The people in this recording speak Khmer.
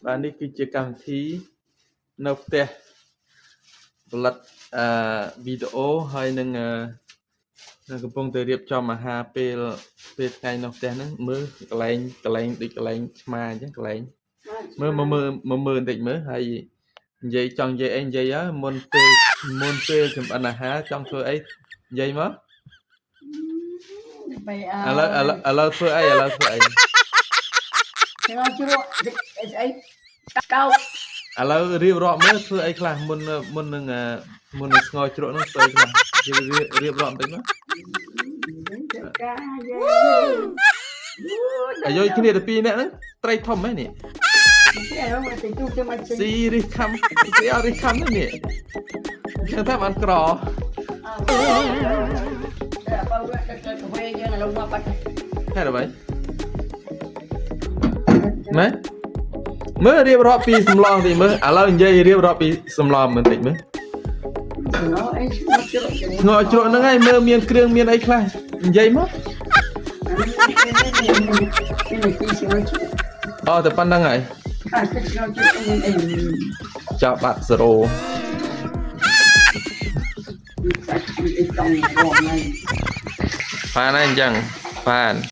បាទនេះគឺជាកម្មវិធីនៅផ្ទះផលិតអឺវីដេអូហើយនឹងអឺនឹងកំពុងតែរៀបចំអាហារពេលពេលថ្ងៃនៅផ្ទះហ្នឹងមើលកន្លែងកន្លែងដូចកន្លែងឆ្មាអញ្ចឹងកន្លែងមើលមកមើលមកមើលបន្តិចមើលហើយនិយាយចង់និយាយអីនិយាយហើយមុនពេលមុនពេលចម្អិនអាហារចង់ធ្វើអីនិយាយមក បីអើ ឥឡូវឥឡូវឥឡូវធ្វើអីឥឡូវធ្វើអី ស្ងោរជ្រក់អីស្អីកោ ឥឡូវរៀបរាប់មើលធ្វើអីខ្លះមុនមុននឹងអឺមុននឹងស្ងោរជ្រក់ហ្នឹងធ្វើអីខ្លះរៀបរៀបរាប់បន្តិចមក កាយើង អាយុគ្នាតែពីរនាក់ហ្នឹងត្រីធំហ៎នេះ តែមកទៅទូទៅមក ស៊ីរិះខំស៊ីអត់រិះខំហ្នឹងនេះចឹងថាបានក្រ តែបើទៅទៅកាហ្វេយើងឥឡូវមកបាត់ ហេតុអ្វីម៉ែមើលរៀបរាប់ពីសម្លងតិចមើលឥឡូវនិយាយរៀបរាប់ពីសម្លបន្តិចមើល ស្ងោរអីស្ងោរជ្រក់ ស្ងោរជ្រក់ហ្នឹងហើយមើលមានគ្រឿងមានអីខ្លះនិយាយមក មានទីស្ងោរជ្រក់ អូតែប៉ុណ្្នឹងហើយ អាស្ងោរជ្រក់មានអី ចាប់បាត់0 សាច់អីតង់រងហ្នឹង បានហើយអញ្ចឹងបាន